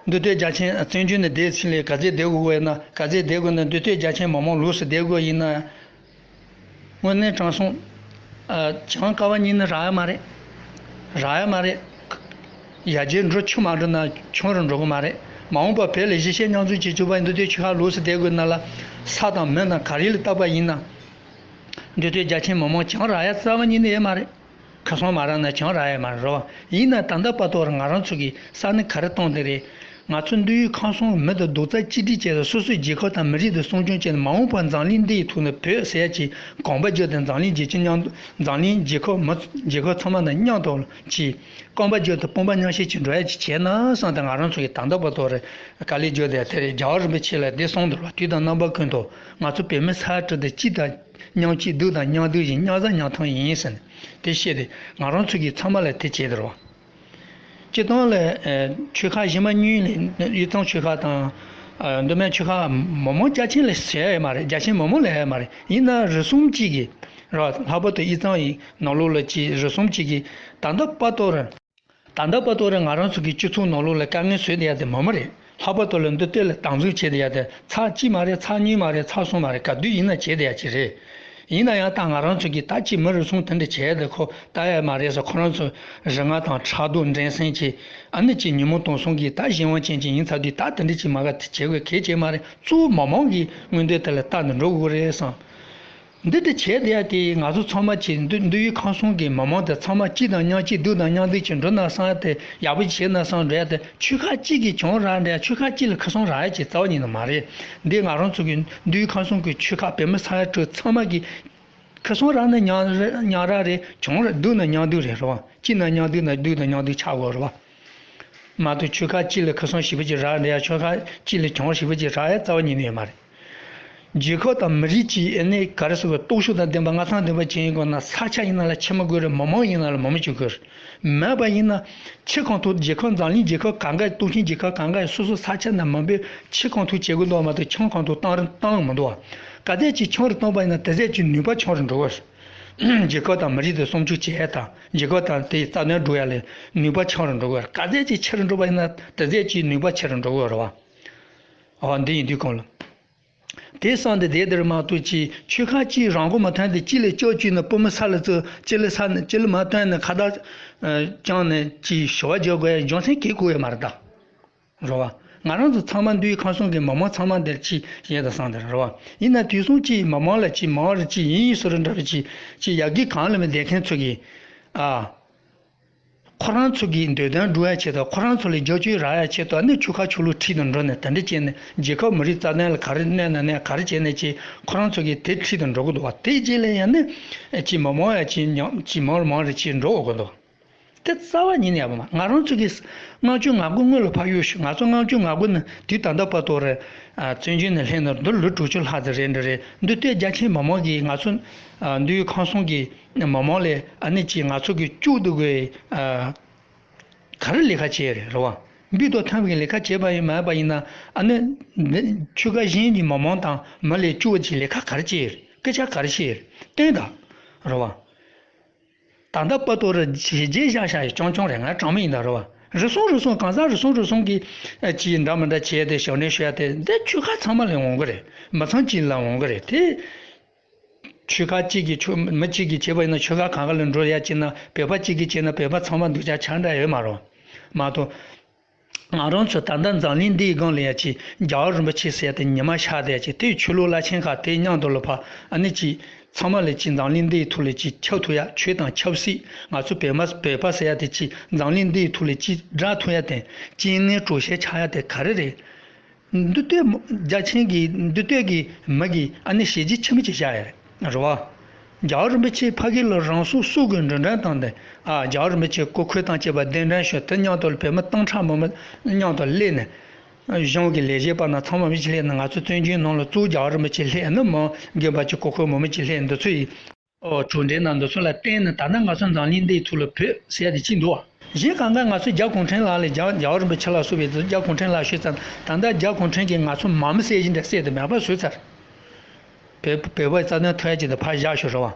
འདི་ལྟོས་རྒྱ་ཆེན་བཙན་བྱོལ་ནས་བསྡད་ཚུལ་ལས་ག་ཚད་བསྡད་དགོས་ཡོད་ན་ག་ཚད་བསྡད་དགོས་ན་འདི་ལྟོས་རྒྱ་ཆེན་མི་མང་ལོགས་སུ་བསྡད་དགོས་ཡིན་ན། དངོས་གནས་དྲང་སྲོང་། ཨ། བྱང་ཀ་བ་གཉིས་ནི་རག་ཡ་མ་རེད། རག་ཡ་མ་རེད། ཡ་རྗེས་འགྲོ་ཆུ་མ་འགྲོ་ན་ཆུང་རུ་འགྲོ་གི་མ་རེད། མ་འོངས་པར་བོད་ལ་གཞིས་བྱེས་མཉམ་འཛོམས་བྱེད་བཅུག་པ་ཡིན་དུས་དེ་ཆོལ་ཁ་ལོགས་སུ་བསྡད་དགོས་ན་ལ། ས་དང་མི་དང་ག་རེ་ལ་བལྟས་པ་ཡིན་ན། འདི་དུས་རྒྱ་ཆེན་མི་མང་བྱང་རག་ཡ་རྩ་བ་ཉིད་ནས་ཡོད་མ་རེད། ཁ་སང་མ་རག་ན་བྱང་རག་ཡ་མ་རེད་རོ། ཡིན་ན་ད་ལྟ་བར་དུ་ང་རང་ཚོ་གི་ས་གནས་ག་རེ་བཏང་དེ་རེད། ང་ཚོ་འདི་ཡུལ་ཁམས་གསུམ་མི་དང་རྡོག་རྩ་གཅིག་སྒྲིལ་བྱས་ཏེ་སོ་སོའི་རྒྱལ་ཁབ་དང་མི་རིགས་དེ་སྲུང་སྐྱོང་བྱས་ནས་མ་འོངས་པར་འཛམ་གླིང་འདིའི་ཐོག་ནས་བོད་ཟེར་ཡ་ཅིག་གོམ་པ་བརྒྱབ་སྟེ་འཛམ་གླིང་རྒྱལ་སྤྱི་མཉམ་འཛམ་གླིང་རྒྱལ་ཁབ་མི་རྒྱལ་ཁབ་ཚང་མ་དང་མཉམ་དུ་ཅིག་གོམ་པ་བརྒྱབ་སྟེ་དཔུང་པ་མཉམ་གཤིབ་ཅིག་འགྲོ་ཡ་ཅིག་བྱས་ན་བསམ་སྟེ་ང་རང་ཚོ་གི་ད་ལྟ་བར་དུ་རེད། དཀའ་ལས་བརྒྱབ་དེ་དེ་རེད། རྒྱལ་བ་རིན་པོ་ཆེ་ལ་འདི་གསུངས་འདུག་ལ། དུས་དང་རྣམ་པ་ཀུན་ཏུ་ང་ཚོ་བོད་མི་ས་ཁྲ་དེ་གཅིག་དང་། མཉམ་གཅིག་སྡུག་དང་མཉམ་སྡུག་བཞིན། མཉམ་བཟའ་མཉམ་འཐུང་ཡིན་ཟེར་ནས་དེ་བཤད་དེ། ང་རང་ཚོ་གིས་ཚང་མ་ལ་དེ་བྱས་དེ་རེད་བ། སྤྱིར་བཏང་ལ་ཨ་ཆོལ་ཁ་གཞན་མ་གཉིས་ལས་དབུས་གཙང་ཆོལ་ཁ་དང་། ཨ་མདོ་སྨད་ཆོལ་ཁ་མི་མང་རྒྱ་ཆེན་ལ་ཟེར་ཡ་ཡོད་མ་རེད། རྒྱ་ཆེན་མི་མང་ལ་ཡ་ཡོད་མ་རེད། ཡིན་ན་རེ་ཟུང་གཅིག་གིས་རེད་བ། ལྷག་པར་དུ་དབུས་གཙང་ཡི་ནང་ལོགས་ལ་ཅིག་རེ་ཟུང་གཅིག་གིས་ད་ལྟ་བར་དུ་རེད། ད་ལྟ་བར་དུ་རེད། ང་རང་ཚོ་གི་སྤྱི་ཚོགས་ནང་ལོགས་ལ་དཀའ་ངལ་བཟོས་བསྡད་ཡ་དེ་མི་མང་རེད། ལྷག་པར་དུ་ལ་འདི་ལྟོས་ལ་དམ་འཛིན་བྱས་བསྡད་ཡ་དེ་ཚར་གཅིག་མ་རེད། ཚར་གཉིས་མ་རེད། ཚར་གསུམ་མ་རེད། ག་དུས་ཡིན་ན་བྱས་བསྡད་ཡ་ཅིག་རེད། ཡིན་ན་ཡང་ད་ང་རང་ཚོ་གིས་ད་ཅིག་མི་རེ་ཟུང་དེ་འདྲ་བྱས་ཏེ་ཁོ་ལྟ་ཡ་མ་རེད་ཟེར། ཁོ་རང་ཚོ་རིག་དངོས་དང་ཕྲག་དོག་འགྲན་སེམས་ཀྱི་ཨ་ནི་ཅིག་ཉོན་མོངས་དུག་གསུམ་གྱི་ད་གཞན་དབང་ཅན་ཅིག་ཡིན་ཚར་དུས། ད་དེ་འདྲ་ཅིག་མ་ག་དེ་བྱེད་དགོས་གལ་ཆེ་མ་རེད། གཙོ་བོ་མི་མང་གི་མངོན་འདོད་དེ་ལ་ལྟ་ནས་འགྲོ་དགོས་རེད་བསམ། འདི་འདྲ་བྱས་བསྡད་ཡ་དེ་ང་ཚོ་ཚང་མ་གྱིས་འདི་འདི་ཡུལ་ཁམས་གསུམ་གྱི་མི་མང་དེ་ཚང་མ་གཅིག་དང་མཉམ་གཅིག་སྡུག་དང་མཉམ་སྡུག་ཅིག་འགྲོ་ན་བསམ་ཡ་དེ། ཡག་པོ་བྱས་ན་བསམ་འགྲོ་ཡ་དེ། ཆོལ་ཁ་གཅིག་གིས་བྱང་རག་འདྲ། ཆོལ་ཁ་གཅིག་ལ་ཁ་སང་རག་ཡ་ཅིག་རྩ་བ་ཉིད་ནས་མ་རེད། འདི་ང་རང་ཚོ་གི་འདི་ཡུལ་ཁམས་གསུམ་གྱི་ཆོལ་ཁ་བོད་མི་ས་ཡ་དྲུག་ཚང་མ་གིས་ཁ་སང་རག་ན་མཉམ་མཉམ་རག་རེད། བྱང་རག་སྡུག་ན་མཉམ་སྡུག་རེད་རེད་བ། གཅིག་ན་མཉམ་སྡུག་ན་སྡུག་དང་མཉམ་སྡུག་ཆགས་དགོས་རེད་བ། མ་གཏོགས་ཆོལ་ཁ་གཅིག་ལ་ཁ་སང་ཞེ་པོ་ཅིག་རག་འདྲ་ཡ། ཆོལ་ཁ་གཅིག་ལ་བྱང་ཞེ་པོ་ཅིག་རག་ཡ་རྩ་བ་ཉིད་ནས་ཡོད་མ་རེད། རྒྱལ་ཁབ་དང་མི་རིགས་ཀྱི་ཨ་ནི་ག་རེ་ཟེར་དགོས། སྟོབས་ཤུགས་དང་ལྡན་པ་མངའ་ཐང་ལྡན་པ་ཅིག་ཡིན་དགོས་ན་ས་ཆ་ཡིན་ན་ལ་ཆེ་མི་དགོས་རེད། མི་མང་ཡིན་ན་ལ་མང་མོ་ཅིག་དགོས་རེད། མེད་པ་ཡིན་ན་ཕྱི་གང་ཐུབ། རྒྱལ་ཁབ་འཛམ་གླིང་རྒྱལ་ཁབ་གང་ག་སྟོབས་ཆེན་རྒྱལ་ཁབ་གང་ག་སོ་སོ་ས་ཆ་ན་མང་པོས་ཕྱི་གང་ཐུབ་བྱེད་དགོས་འདུག་མ་གཏོགས་ཆང་གང་ཐུབ་བཏང་རིན་བཏང་མི་འདུག་བ། ག་ཚད་ཅིག་ཆང་རིན་བཏང་པ་ཡིན་ན་དེ་ཚད་ཅིག་ནུས་པ་ཆང་རིན་འགྲོ་དགོས་རེད། རྒྱལ་ཁབ་དང་མི་རིགས་དེ་སྲུང་སྐྱོབ་བྱེད་ཡ་དང་རྒྱལ་ཁབ་དང་དེའི་རྩ་དོན་སྒྲུབ་ཡ་ལ་ནུས་པ་ཆང་རིན་འགྲོ་དགོས་རེད། ག་ཚད་ཅིག་ཆེ་རུ་འགྲོ་བ་ཡིན་ན་དེ་ཚད་ཅིག་ནུས་པ་ཆེ་རུ་འགྲོ་དགོས་རེད་བ། འོ་འདི་ཡིན་དུས་གོང་ལ། དེ་བསམ་སྟེ་བསྡད་དེར་མ་གཏོགས་ཅིག་ཆོལ་ཁ་གཅིག་རང་མགོ་མ་ཐོན་ཏེ་གཅིག་ལ་སྐྱོབ་བཅུག་ནས་སྤུ་མི་ས་ལ་བཙུགས། གཅིག་ལ་ས་ནས་གཅིག་ལ་མ་བཏོན་ནས་ཁ་བརྡ་བཅངས་ནས་ཅིག་ཞུ་བ་རྒྱག་དགོས་ཡ་རྒྱུ་མཚན་གང་ཡང་མ་རེད་ད། རེད་བ། ང་རང་ཚོ་ཚང་མ་འདུས་ཁམས་གསུམ་གྱི་མི་མང་ཚང་མ་འདིར་ཅིག་བྱས་དང་བསམ་དེར་རེད་བ། ཡིན་ན་དུས་སང་ཅིག་མི་མང་ལ་ཅིག་མང་རེད། ཅིག་ཡིན་ཡིན་སུ་རེད་འདྲ་རེད། ཅིག་ཅིག་ཡ་གི་གང་ལ་མི་བསྡད་མཁན་ཚོ་གིས་ཨ། ཁོ་རང་ཚོ་གི་འདོད་དོན་སྒྲུབ་ཡ་ཆེད་དུ། ཁོ་རང་ཚོ་ལ་རྒྱབ་སྐྱོར་རག་ཡ་ཆེད་དུ་ནི་ཆོལ་ཁ་ཆོས་ལུགས་ཁྲིད་དུ་འགྲོ་ནས་དེ་འདྲ་བྱས་ནས་རྒྱལ་ཁབ་མི་རིགས་རྩ་དོན་ལ་ག་རེ་གནོད་ན་གནོད། ག་རེ་བྱས་ནས་ཅིག་ཁོ་རང་ཚོ་གི་དེ་ཁྲིད་དུ་འགྲོ་གི་འདུག་བ། དེའི་རྗེས་ལ་ཡང་ནི་ཅིག་མི་མང་ཡ་ཅིག་ཉམས་ཅིག་མང་རུ་མང་རུ་ཅིག་འགྲོ་འོང་གི་འདུག། དེ་རྩ་བ་ཉིད་ནས་ཡག་པོ་མ། ང་རང་ཚོ་གི་ལྔ་བཅུ་ང་དགུ་སྔོན་ལ་ཕར་གཡུག་ཞུ། ང་ཚོ་ལྔ་བཅུ་ང་དགུ་ནས་དུས་ད་ལྟ་བར་དུ་རེད། བཙན་བྱོལ་ནས་སླེབས་ནས་འདི་ལོ་དྲུག་ཅུ་ལྷག་ཙམ་རེད་འདྲ་རེད། འདི་ལྟོས་རྒྱ་ཆེན་མི་མང་གིས་ང་ཚོ་འདི་ཡུལ་ཁམས་གསུམ་གྱི་མི་མང་ལས་ཨ་ནི་ཅིག་ང་ཚོ་གི་སྐྱོབ་ཐུབ་དགོས། ག་རེ་ལས་ཀ་བྱས་རེད་རེད་བ། འབུད་དོ་ཐོན་པའི་ལས་ཀ་བྱས་པ་ཡིན་མེད་པ་ཡིན་ན་ཨ་ནི་འདི་ཆོལ་ཁ་གཞན་གྱི་མི་མང་དང་མི་ལས་སྐྱོབ་ཀྱི་ལས་ཀ་ག་རེ་བྱས་རེད། སྐད་ཆ་ག་རེ་བཤད་རེད། བསྟན་དང་རེད་བ། ད་ལྟ་བར་དུ་རེ་བྱས་རྗེས་བཞག་བཞག་ཡི་རྐྱང་རྐྱང་རེད། ང་གྲངས་མི་ཡིན་ད་རེད་བ། རེ་ཟུང་རེ་ཟུང་གང་ཟག་རེ་ཟུང་རེ་ཟུང་གིས་ཅིག་འདྲ་མི་འདྲ་བྱས་ཏེ་ཞབས་འདྲེན་ཞུ་ཡ་དེ་འདི་ཆོལ་ཁ་ཚང་མ་ལ་འོང་གི་རེད། མི་ཚང་གཅིག་ལ་འོང་གི་རེད་དེ། ཆོལ་ཁ་གཅིག་གིས་ཆོ་མི་གཅིག་གིས་བྱས་པ་ཡིན་ན་ཆོལ་ཁ་གང་ག་ལ་འགྲོ་ཡ་བྱས་ན། བོད་པ་གཅིག་གིས་བྱས་ན་བོད་པ་ཚང་མ་འདུག་ཆ་ཆ་འདྲ་ཡོད་མ་རེད། མ་གཏོགས། ང་རང་ཚོ་ད་ལྟ་འཛམ་གླིང་འདིའི་སྒང་ལ་ཡ་ཅིག་རྒྱལ་བ་རིན་པོ་ཆེ་ཟེར་ཡ་དེ་ཉི་མ་ཤར་བསྡད་ཡ་ཅིག་དེའི་ཆོས་ལུགས་བླ་ཆེན་ཁག་དེའི་མཉམ་དུ་ལ་ཕ་ཨ་ནི་ཅིག་ཚང་མ་ལ་ཅིག་འཛམ་གླིང་འདིའི་ཐོག་ལ་ཅིག་ཁྱབ་ཐུབ་ཡ། ཆོས་དང་ཆབ་སྲིད་ང་ཚོ་བོད་མ་བོད་པ་ཟེར་ཡ་དེ་ཅིག་འཛམ་གླིང་འདིའི་ཐོག་ལ་ཅིག་བསྒྲགས་ཐུབ་ཡ་དེ་རྐྱེན་ངན་གྲོགས་བྱེད་ཆགས་ཡ་དེ་ག་རེ་རེད། འདི་ལྟོས་རྒྱ་ཆེན་གྱི་འདི་ལྟོས་ཀྱི་མི་གིས་ཨ་ནི་ཞེ་གཅིག་ཆི་མི་གཅིག་བཞག་ཡ་རེད་རེད་བ། རྒྱལ་བ་རིན་པོ་ཆེ་ཕ་གི་ལ་རང་སྲོག་གསོད་དགོས་འདྲི་འདྲ་བཏང་སྟེ། ཨ་རྒྱལ་བ་རིན་པོ་ཆེ་སྐུ་འཁོད་དང་བཅས་པ་གདན་འདྲེན་ཞུས། དེ་མཉམ་དུ་བོད་མི་སྟོང་ཕྲག་མང་པོ་མཉམ་དུ་སླེབས་ནས། གཞུང་གི་ལས་བྱེད་པ་རྣམས་ཚང་མ་མི་གཅིག་སླེབས་ནས། ང་ཚོ་བཙན་བྱོལ་ནང་ལ་གཙོ་བོ་རྒྱལ་བ་རིན་པོ་ཆེ་སླེབས་ནས་མི་རྒན་པ་གཅིག་སྐུ་འཁོད་མང་པོ་གཅིག་སླེབས། འདི་ཚོ་ཡི་ཨོ་གྲུབ་འབྲས་རྣམས་འདི་ཚོ་ལ་བརྟེན་ནས་ད་ལྟ་ང་ཚོ་འཛམ་གླིང་འདིའི་ཐོག་ལ་བོད་ཟེར་ཡ་དེ་གཅིག་འདུག་བ། གཞན་གང་ག་ང་ཚོ་རྒྱ་གུང་ཁྲན་ལགས་ལ་རྒྱ་རྒྱལ་བ་རིན་པོ་ཆེ་ལ་སོགས་པའི་རྒྱ་གུང་ཁྲན་ལགས་ཞུས་ཙང་ད་ལྟ་རྒྱ་གུང་ཁྲན་གྱིས་ང་ཚོ་མ་མི་བསད་བཞིན་དུ་བསད་དེ་མེད་པ་བཟོས་ཚར། བོད་བོད་པའི་རྩ་དོན་ཐོག་ཡ་ཅིག་དེ་ཕར་བཞག་ཞུ་རེད་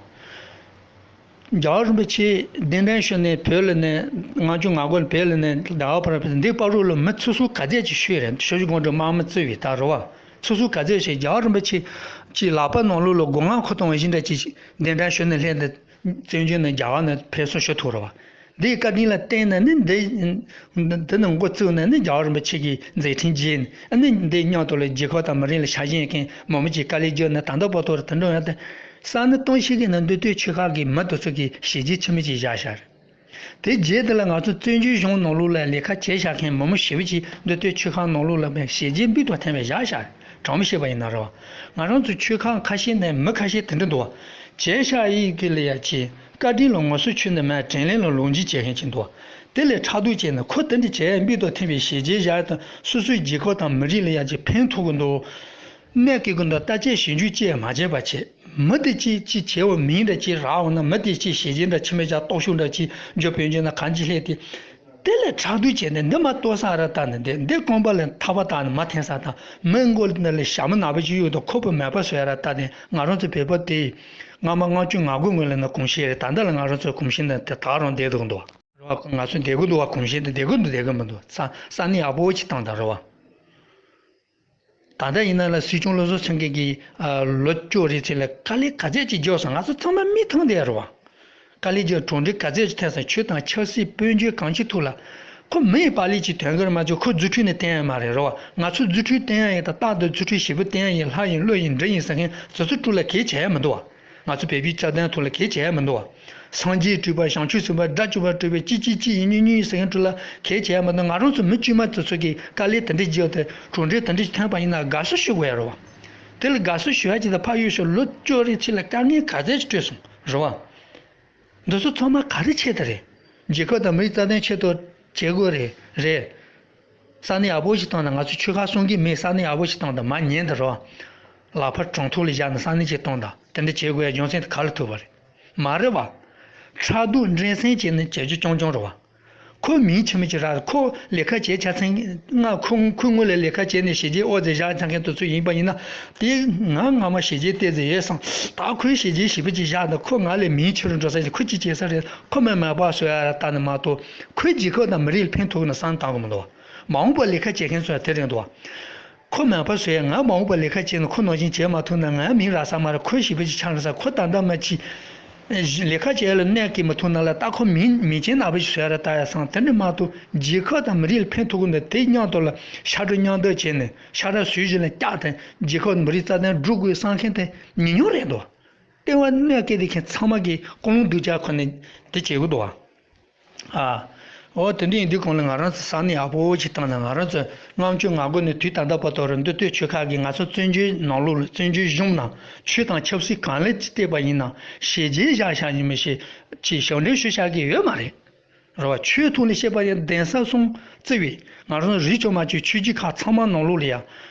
བ། རྒྱལ་བ་རིན་པོ་ཆེ་གདན་འདྲེན་ཞུས་ནས་བོད་ལ་ནས་ལྔ་བཅུ་ང་དགུ་ལ་བོད་ལ་ནས་ཟླ་བ་བར་བར་འདི་བར་དུ་ལ་མི་སོ་སོ་ག་ཚད་ཅིག་ཤོད་རེད། ཞབས་ཞུ་དགོངས་དྲི་དམག་མི་བརྩི་བའི་ད་རེད་བ། སོ་སོ་ག་ཚད་ཞིག་རྒྱལ་བ་རིན་པོ་ཆེ་ཅིག་ལག་པ་ནང་ལོགས་ལ་སྒོ་ང་ཁུ་གཏོང་བ་བཞིན་འདྲ་ཅིག་གདན་འདྲེན་ཞུས་ནས་སླེབས་ཏེ་བཙན་བྱོལ་ནས་རྒྱ་གར་ནས་ཕེབས་བསུ་ཞུ་ཐུབ་རེད་བ། འདིའི་བཀའ་དྲིན་ལ་བརྟེན་ནས་ནི་འདི་འདི་ནི་འགོ་བཙུགས་ནས་ནི་རྒྱལ་བ་རིན་པོ་ཆེ་གིས་མཛད་འཕྲིན་རྒྱས་ནས་ནི་འདི་མཉམ་དུ་ལ་རྒྱལ་ཁབ་དང་མི་རིགས་ལ་ཆ་ཤས་མཁན་མི་མང་གིས་དཀའ་ལས་བརྒྱབ་ནས་ད་ལྟ་བར་དུ་དེ་འགྲོ་ཡང་དེ་ས་གནས་གཏོང་ཤེས་ཀྱི་ནི་མདོ་སྟོད་ཆོལ་ཁ་གི་མི་དེ་ཚོ་གིས་ཞི་རྒྱས་ཆི་མི་ཅིག་བཞག་ཤག་རེད། དེ་རྗེས་དེ་ལ་ང་ཚོ་བཙན་བྱོལ་གཞུང་ནང་ལོགས་ལ་ལས་ཀ་བྱས་བཞག་མཁན་མི་མང་ཞེ་པོ་ཅིག་མདོ་སྟོད་ཆོལ་ཁ་ནང་ལོགས་ལ་མེད་ཞི་རྒྱས་འབུལ་དུ་ཐོན་པའི་བཞག་ཤག་རེད། དྲང་མོ་བཤད་པ་ཡིན་ན་རེད་བ། ང་རང་ཚོ་ཆོལ་ཁ་ཁ་ཤས་ནས་མི་ཁ་ཤས་དེ་འདྲ་འདུག་བ། བྱས་བཞག་ཡིག་གི་ལ་ཡ་ཅིག་བཀའ་དྲིན་ལ་ངོ་སོ་ཆུད་ནས་མེད་དྲིན་ལན་ལ་ལོག་འཇིགས་བྱེད་མཁན་ཅིག་འདུག་བ། དེ་ལས་ཕྲག་དོག་བྱས་ནས་ཁོ་དེ་འདྲ་བྱས་འབུལ་དུ་ཐོན་པའི་ཞི་རྒྱས་བཞག་དང་སོ་སོའི་རྒྱལ་ཁབ་དང་མི་རིགས་ལ་ཡ་ཅིག་ཕན་ཐོགས་ཀྱི་འདུག་གནད་སྐྱེལ་གྱི་འདུག་བརྟག་དཔྱད་ཞིབ་འཇུག་ཅིག་མ་བྱས་པ་བྱས། མི་དེ་ཅིག་ཅིག་བྱས་པ་མིང་འདྲ་ཅིག་རག་འོང་ན་མི་དེ་ཅིག་ཞི་རྒྱས་འདྲ་ཆི་མོ་ཅིག་སྟོབས་ཤུགས་འདྲ་ཅིག་འཇོ་དཔོན་ཆེན་ན་གང་ཅི་ལྷད་དེ། དེ་ལས་ཕྲག་དོག་བྱས་ནས་འདི་མ་གཏོགས་ས་ར་ལྟ་ནས་འདི་འདི་རྐང་པ་ལ་ཐག་པ་བཏགས་ནས་མ་འཐེན་ས་དང་མི་མགོ་ནང་ལ་ཞྭ་མོ་ནག་པོ་ཅིག་གཡུག་དང་ཁོག་པ་མེད་པ་བཟོ་ཡ་ར་ལྟ་ནས་ང་རང་ཚོ་བོད་པ་དེ་སྔ་མ་ལྔ་བཅུ་ང་དགུ་སྔོན་ལ་ན་གོམས་གཤིས་རེད། ད་ལྟ་ལ་ང་རང་ཚོའི་གོམས་གཤིས་འདི་དེ་དག་རང་བསྡད་འདུག་འདུག་བ། རེད་བ། ང་ཚོ་བསྡད་དགོས་འདུག་བ། གོམས་གཤིས་འདི་བསྡད་དགོས་འདུག་བསྡད་དགོས་མི་འདུག་ས་ས་གནས་ཡག་པོ་ཅིག་བཏང་དང་རེད་བ། ད་ལྟ་ཡིན་ན་ལ་སྲིད་སྐྱོང་བློ་བཟང་སེང་གེ་གིས་ཨ་ལོ་བཅུ་རེ་ཚེ་ལ་དཀའ་ལས་ག་ཚད་ཅིག་རྒྱག་སོང་། ང་ཚོ་ཚང་མ་མིག་མཐོང་བསྡད་རེད་བ། དཀའ་ལས་རྒྱག་གྲུབ་འབྲས་ག་ཚད་ཅིག་ཐོན་སོང་། ཆོས་དང་ཆབ་སྲིད་དཔལ་འབྱོར་གང་ཅིའི་ཐོག་ལ་ཁོ་མི་ཡི་པར་ལས་ཅིག་ཐོན་གི་རེད་མ་གཏོགས་ཁོ་རྫུ་འཕྲུལ་ནས་བསྟན་ཡ་མ་རེད་རེད་བ། ང་ཚོ་རྫུ་འཕྲུལ་བསྟན་ཡ་ཡིན་ད་རྟག་ཏུ་རྫུ་འཕྲུལ་ཞེ་པོ་བསྟན་ཡ་ཡིན། ལྷ་ཡིན་ཀླུ་ཡིན་འདྲེ་ཡིན་ཟེར་མཁན་དེ་ཚོ་དཀྲུག་ལ་གལ་ཆེ་ཡ་མི་འདུག་བ། ང་ཚོ་བོད་པའི་རྩ་དོན་ཐོག་ལ་གལ་ཆེ་ཡ་མི་འདུག་བ། སངས་རྒྱས་སྤྲུལ་པ་བྱང་ཆུབ་སེམས་དཔའ་དགྲ་བཅོམ་པ་སྤྲུལ་པའི་ཅི་ཅི་ཅི་ཡིན་ཉུང་ཉུང་ཡིན་ཟེར་མཁན་དཀྲུག་ལ་གལ་ཆེ་ཡ་མི་འདུག་ང་རང་ཚོ་མི་དཀྱུས་མ་དེ་ཚོ་གིས་དཀའ་ལས་དེ་འདྲ་བརྒྱབ་སྟེ་གྲུབ་འབྲས་དེ་འདྲ་ཞིག་ཐོན་པ་ཡིན་ན་དགའ་བསུ་ཞུ་དགོས་ཡ་རེད་བ། དེ་ལ་དགའ་བསུ་ཞུ་ཡ་ཅིག་དང་ཕ་ཡུལ་ཕྱོགས་ལོ་བཅུ་རེ་ཕྱི་ལ་དཀའ་ངལ་ག་ཚད་ཅིག་སྤྲོད་སོང་རེད་བ། འདི་ཚོ་ཚང་མ་ག་རེ་ཆེད་དུ་རེད། རྒྱལ་ཁབ་དང་མི་རིགས་རྩ་དོན་ཆེད་དུ་བྱེད་དགོས་རེད་རེད། ས་གནས་ཡག་པོ་ཞིག་བཏང་དང་། ང་ཚོ་ཆོལ་ཁ་གསུམ་གྱི་མི་ས་གནས་ཡག་པོ་ཞིག་བཏང་དང་མ་ཉན་དུ་རོ། ལག་པ་གྲོང་ཐོག་ལ་བཞག་ནས་ས་གནས་ཅིག་བཏང་དང་དེ་འདྲ་བྱེད་དགོས་ཡ་རྒྱུ་མཚན་དེ་ག་ལ་ཐུག་པ་རེད། མ་རེད་བ། ཕྲག་དོག་འགྲན་སེམས་བྱས་ནས་བྱེད་རྒྱུ་རྐྱང་རྐྱང་རེད་བ། ཁོ་མིང་ཆི་མི་ཆི་རག་ཁོ་ལས་ཀ་བྱེད་ཆ་ཚང་ང་ཁོ་ཁོའི་སྔོན་ལ་ལས་ཀ་བྱས་ནས་ཞི་རྒྱས་ཨོ་ཙེ་བཞག་ཆ་མཁན་དེ་ཚོ་ཡིན་པ་ཡིན་ན་དེ་ང་སྔ་མ་ཞི་རྒྱས་བལྟས་ཟེར་ཡོད་སང་ད་ཁོས་ཞི་རྒྱས་ཞི་བ་ཅིག་བཞག་ན་ཁོ་ང་ལས་མིང་ཆི་རུ་འགྲོ་ས་ཞིག་ཁོ་ཅི་བྱེད་ས་རེད། ཁོ་མི་མ་པ་བཟོ་ཡ་ར་ལྟ་ནི་མ་གཏོགས་ཁོའི་རྒྱལ་ཁབ་དང་མི་རིགས་ལ་ཕན་ཐོགས་ན་བསམ་བཏང་གི་མི་འདུག་བ། མ་འོངས་པར་ལས་ཀ་བྱེད་མཁན་ཚོ་ཡང་དེ་རེད་འདུག་བ། ཁོ་མ་པ་བཟོ་ཡ་ང་མ་འོངས་པར་ལས་ཀ་བྱས་ན་ཁོ་ནང་བཞིན་བྱེད་མ་ཐུབ་ན་ང་མིང་རག་ས་མ་རེད། ཁོ་ཞི་བ་ཅིག་ཆགས་ན་ས་ཁོ་ད་ལྟ་མ་ཅི་ལས་ཀ་བྱེད་ཡ་ལ་གནས་སྐྱེལ་མ་ཐུབ་ན་ལ་ད་ཁོ་མིང་མིང་ཅན་ནག་པོ་ཞིག་བཟོ་ཡ་ར་ལྟ་ཡ་སང་དེ་འདྲ་མ་གཏོགས་རྒྱལ་ཁབ་དང་མི་རིགས་ལ་ཕན་ཐོགས་གི་འདུག་དེ་མཉམ་དུ་ལ་ཤ་ཁྲག་མཉམ་འདེགས་བྱས་ནས་ཤ་ཁྲག་ཟུར་བཞི་ལ་བཀྱགས་ཏེ་རྒྱལ་ཁབ་མི་རིགས་རྩ་དོན་སྒྲུབ་དགོས་བསམ་མཁན་དེ་ཉུང་ཉུང་རེད་འདུག་ལྟེ་བ་གནས་སྐལ་དེ་མཁན་ཚང་མ་གིས་ཀུན་སློང་སྡུག་ཅག་ཁོ་ནས་དེ་བྱེད་དགོས་འདུག་བ། ཨ། འོ་དེ་འདྲ་ཡིན་དུས་གང་ལ་ང་རང་ཚོ་ས་གནས་ཡག་པོ་ཞིག་བཏང་ན་ང་རང་ཚོ་ལྔ་བཅུ་ང་དགུ་ནས་དུས་ད་ལྟ་བར་དུ་རེ་འདུག་སྟོད་ཆོལ་ཁ་གིས་ང་ཚོ་བཙན་བྱོལ་ནང་ལོགས་ལ་བཙན་བྱོལ་གཞུང་ནང་ཆོས་དང་ཆབ་སྲིད་གང་ལ་ཅི་བལྟས་པ་ཡིན་ན་ཞི་རྒྱས་བཞག་བཞག་ཡིན་མི་ཤེས་ཅིག་ཞབས་འདྲེན་ཞུ་བཞག་གི་ཡོད་མ་རེད། རེད་བ། ཆོས་ཐོག་ནས་བཤད་པ་ཡང་གདན་ས་གསུམ་བརྩི་བའི་ང་རང་རིགས་ཆོས་མ་ཆོས་ཆོས་བརྒྱུད་ཁག་ཚང་མ་ནང་ལོགས་ལ་ཡང་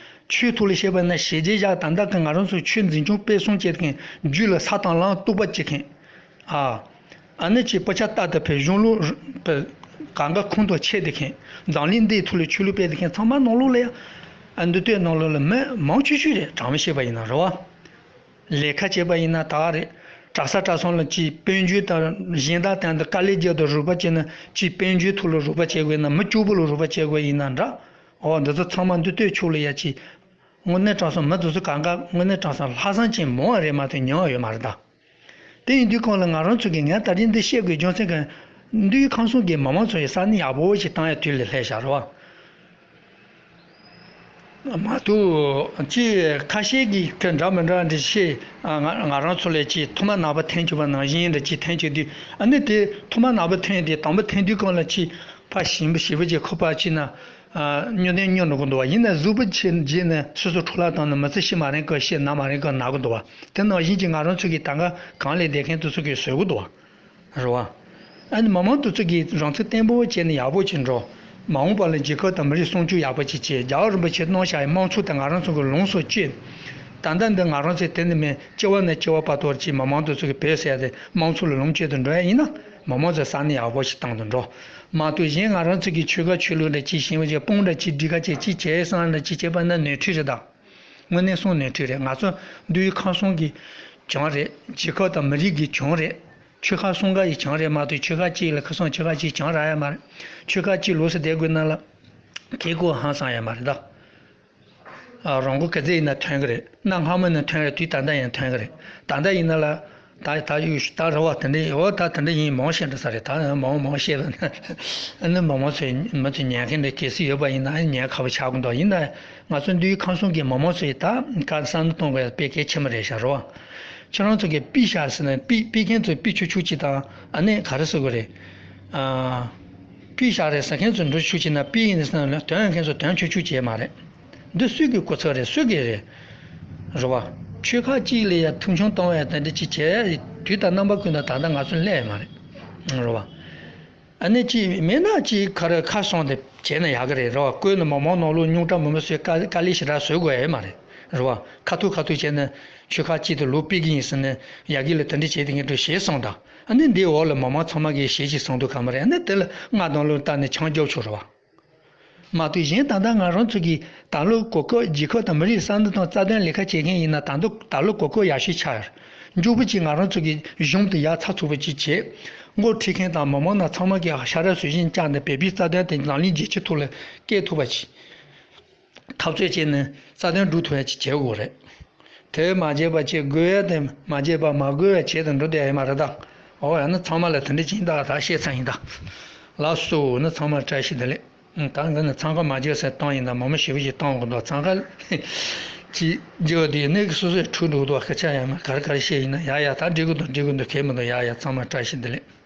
ཆོས་ཐོག་ལ་བཤད་པ་ན་ཞི་རྒྱས་བཞག་ད་ལྟ་གི་ང་རང་ཚོ་ཆོས་འཛིན་སྐྱོང་སྤེལ་གསུམ་བྱེད་མཁན་རྒྱུད་ལ་ས་དང་ལམ་གཏུག་པ་བྱེད་མཁན། ཨ། ཨ་ནི་ཅིག་པུ་ཆ་རྟ་དང་བའི་གཞུང་ལུགས་པའི་གང་ག་ཁོང་དུ་ཆད་བསྡད་མཁན་འཛམ་གླིང་འདིའི་ཐོག་ལ་ཆོས་ལུགས་སྤེལ་བསྡད་མཁན་ཚང་མ་ནང་ལོགས་ལ་ཡང་ཨ་འདི་ལྟའི་ནང་ལོགས་ལ་མི་མང་ཆེ་ཤོས་རེད། དྲང་མོ་བཤད་པ་ཡིན་ན་རེད་བ། ལས་ཀ་བྱས་པ་ཡིན་ན་ད་ག་རེད། གྲྭ་ས་གྲྭ་ཚང་ལ་ཅིག་དཔལ་འབྱོར་དང་གཞན་དག་སྟེང་དུ་དཀའ་ལས་རྒྱག་དང་རོགས་པ་བྱས་ན་ཅིག་དཔལ་འབྱོར་ཐོག་ལ་རོགས་པ་བྱེད་དགོས་ན་མི་སྐྱོ་པོ་ལ་རོགས་པ་བྱེད་དགོས་ཡིན་ན་འདྲ། འོ་འདི་ཚོ་ཚང་མ་འདི་ལྟའི་ཕྱོགས་ལ་ཡ་ཅིག་དངོས་གནས་དྲང་སྲོང་མི་དེ་ཚོ་གང་ག་དངོས་གནས་དྲང་སྲོང་ལྷག་བསམ་ཅན་མང་བ་རེད་མ་གཏོགས་ཉུང་བ་ཡོད་མ་རེད་ད། དེ་ཡིན་དུས་གང་ལ་ང་རང་ཚོ་གིས་ངས་ད་རིང་འདི་བཤད་དགོས་རྒྱུ་མཚན་གང་། འདུས་ཁམས་གསུམ་གྱི་མི་མང་ཚོ་ཡི་ས་གནས་ཡག་པོ་ཞིག་བཏང་ཡ་དུས་ལ་སླེབས་བཞག་རེད་བ། མ་གཏོགས་ཅི་ཁ་ཤས་ཀྱིས་ཁ་འདྲ་མི་འདྲ་འདྲ་བཤད། ང་ང་རང་ཚོ་ལ་ཅི་ཐོག་མ་ནག་པོ་ཐོན་བཅུག་པ་ནང་བཞིན་འདྲ་ཅི་ཐོན་བཅུག་དུས་ཨ་ནི་དེ་ཐོག་མ་ནག་པོ་ཐོན་དེ་དང་པོ་ཐོན་དུས་གང་ལ་ཅི་ཕ་ཞིམ་པོ་ཞིམ་པོ་ཅིག་ཁོ་པ་ཅི་ན། སྨྱོ་ནས་སྨྱོ་འགྲོ་གི་འདུག་བ། ཡིན་ན་གཟུགས་པོ་ཆེ་རྗེས་ནས་སོ་སོ་འཕྲོ་བརླག་བཏང་ནས་མི་ཚེ་ཤི་མ་རན་གི་ཤི་ན་མ་རན་གི་ན་གི་འདུག་བ། དེ་ནང་བཞིན་གྱི་ང་རང་ཚོ་གི་ད་ག་གང་ལས་བསྡད་མཁན་དེ་ཚོ་གིས་བཟོ་གི་འདུག་བ། རེད་བ། ཨ་ནི་མི་མང་དེ་ཚོ་གིས་རང་ཚུགས་བརྟན་པོ་བྱས་ནས་ཡག་པོ་ཅིག་འགྲོ། མ་འོངས་པ་ལ་རྒྱལ་ཁབ་དང་མི་རིགས་སྲུང་སྐྱོབ་ཡག་པོ་ཅིག་བྱེད། རྒྱལ་བ་རིན་པོ་ཆེ་གནང་བཞག་པའི་དམངས་གཙོ་དེ་ང་རང་ཚོ་གིས་ལོངས་སུ་སྤྱོད། ད་ལྟ་འདི་ང་རང་ཚོས་དེ་ནི་མིན་སྐྱེ་བ་ནས་སྐྱེ་བ་བར་དུ་ཅིག་མི་མང་དེ་ཚོ་གིས་བོད་ཟེར་ཡ་དེ་དམངས་གཙོ་ལ་ལོངས་སྤྱོད་དུ་འགྲོ་ཡ་ཡིན་ན་མི་མང་ཚོས་ས་གནས་ཡག་པོ་ཞིག་བཏང་དུ་འགྲོ། མ་གཏོགས་གཞན་ང་རང་ཚོ་གི་ཆོལ་ཁ་ཆོས་ལུགས་འདྲ་ཅིག་ཞིང་བ་ཅིག་སྤུན་འདྲ་ཅིག་སྒྲིག་ཁ་ཅིག་ཅིག་བྱས་སང་འདྲ་ཅིག་བྱས་པ་ན་ནོར་འཁྲུལ་རེད་ད། དངོས་གནས་སོང་ནོར་འཁྲུལ་རེད། ང་ཚོ་འདུས་ཁམས་གསུམ་གྱི་གྱོང་རེད། རྒྱལ་ཁབ་དང་མི་རིགས་ཀྱི་གྱོང་རེད། ཆོལ་ཁ་གསུམ་ཀ་ཡི་གྱོང་རེད་མ་གཏོགས་ཆོལ་ཁ་གཅིག་ལ་ཁ་སང་ཆོལ་ཁ་གཅིག་གྱོང་རག་ཡ་མ་རེད། ཆོལ་ཁ་གཅིག་ལོགས་སུ་བསྡད་དགོས་ན་ལ་ཁེ་ཁོ་ཧང་སང་ཡ་མ་རེད་ད། ཨ། རང་མགོ་ག་ཚད་ཡིན་ན་ཐོན་གི་རེད། གནའ་སྔ་མོ་ནས་ཐོན་རེད། དུས་ད་ལྟ་ཡང་ཐོན་གི་རེད། ད་ལྟ་ཡིན་ན་ལ་ ད་ད་ཡོད་ད་རེད་བ། དེ་འདྲ་ཡོད་ད། དེ་འདྲ་ཡིན། མང་ཤེས་འདྲ་ས་རེད། ད་མང་མང་ཤེས་པ་ན་ཨ་ནི་མང་མང་ཚོས་མི་ཚོས་ཉན་མཁན་འདྲ་གལ་སྲིད་ཡོད་པ་ཡིན་ན་ཨ་ནི་ཉན་ཁག་པོ་ཆགས་ཀྱི་འདུག་ཡིན་ན་ང་ཚོ་འདིའི་ཁམས་གསུམ་གྱི་མང་མང་ཚོས་ད་ག་བསམ་བློ་གཏོང་དགོས་དཔེ་གལ་ཆེན་པོ་རེད་ཤག་རེད་བ། ཁྱེད་རང་ཚོ་གིས་པི་ཤག་ཟེར་ན་པི་པི་མཁན་ཚོས་པི་ཆུ་ཆུ་གཅིག་དང་ཨ་ནི་ག་རེ་ཟེར་དགོས་རེད། ཨ། པི་ཤག་རེད་ཟེར་མཁན་ཚོས་འགྲོ་ཆུ་གཅིག་ན་པི་ཡིན་ཟེར་ན་དོན་མཁན་ཚོས་དོན་ཆུ་ཆུ་བྱས་མ་རེད། འདི་སུས་ཀྱི་སྐུ་ཚབ་རེད། སུས་ཀྱི་རེད། རེད་བ། ཆོལ་ཁ་གཅིག་ལ་ཡ་མཐོང་ཆུང་གཏོང་བ་ཡ་དེ་འདྲ་ཅིག་བྱས་དུས་དང་རྣམ་པ་ཀུན་ཏུ་ད་ལྟ་ང་ཚོ་སླེབས་ཡོད་མ་རེད། རེད་བ། ཨ་ནི་ཅིག་མེད་ན་ཅིག་ག་རེ་ཁ་སང་དེ་བྱས་ན་ཡག་གི་རེད། རེད་བ། བཀོད་ནས་མང་མང་ནང་ལོགས་རྙོག་དྲ་མང་པོ་བཟོས། དཀའ་དཀའ་ལས་ཞེ་དྲག་བཟོ་དགོས་ཡ་ཡོད་མ་རེད། རེད་བ། ཁ་ཐུག་ཁ་ཐུག་བྱས་ན་ཆོལ་ཁ་གཅིག་ཏུ་ལོག་ཕེབས་ཀྱི་ཡིན་ཟེར་ནས་ཡ་གི་ལ་དེ་འདྲ་བྱས་དེ་ངས་འགྲོ་ཞེས་གསུངས་དང་། ཨ་ནི་འདིའི་འོག་ལ་མང་མང་ཚང་མ་གིས་ཞེས་ཅིག་གསུངས་འདུག་ག་མ་རེད། ཨ་ནི་དེ་ལ་ང་དང་ལོ་ལྟ་ནས་ཆང་རྒྱབ་ཆོག་རེད་བ། མ་གཏོགས་གཞན་ད་ལྟ་ང་རང་ཚོ་གིས་ད་ལོ་གོ་སྐབས་རྒྱལ་ཁབ་དང་མི་རིགས་བསམ་བློ་དང་རྩ་དོན་ལས་ཀ་བྱེད་མཁན་ཡིན་ན་ད་ལྟ་ད་ལོ་གོ་སྐབས་ཡག་ཤོས་ཆགས་ཡོད། མགྱོགས་པོ་ཅིག་ང་རང་ཚོ་གི་གཞུང་དེ་ཡག་ཚགས་ཚུད་པོ་ཅིག་བྱས། མགོ་ཁྲིད་མཁན་དང་མི་མང་རྣམས་ཚང་མ་གིས་ཕྱག་ར་གཟུ་བྱིན་བརྐྱངས་ནས་བོད་པའི་རྩ་དོན་དེ་འཛམ་གླིང་རྒྱལ་སྤྱིའི་ཐོག་ལ་སྐད་ཐུབ་པ་ཅིག་འཐབ་རྩོད་བྱས་ནས་རྩ་དོན་སྒྲུབ་ཐུབ་ཡ་ཅིག་བྱེད་དགོས་རེད། དེ་མ་བྱས་པ་བྱེད་དགོས་ཡ་དེ་མ་བྱས་པ་མ་དགོས་ཡ་བྱས་དང་འགྲོ་བསྡད་ཡ་ཡིན་མ་རེད་ད། འོ་ཡང་ན་ཚང་མ་ལ་དེ་འདྲ་ཅིག་ཡིན་ད། ད་བཤད་ཚར་ཡིན་ད། ལགས་སོ། ན་ཚང་མ་བཀྲ་ཤིས་བདེ་ལེགས། ད་འདི་ནི་འཚང་ཁ་མ་བརྗེད་ཟེར་བཏང་ཡིན་ད། མང་མང་ཞེ་པོ་ཞིག་བཏང་དགོས་འདུག་འཚང་ཁ་ཅིག་བརྗེ་བ་དེ་ནས་སོ་སོའི་འཁྲུག་འགྲོ་འདུག་སྐད་ཆ་ཡང་མ་ག་རེ་ག་རེ་བཤད་ཡིན་ན་ཡ་ཡ་ད་འགྲིག་གི་འདུག་འགྲིག་གི་འདུག་གལ་མི་འདུག་ཡ་ཡ་ཚང་མ་བཀྲ་ཤིས་བདེ་ལེགས།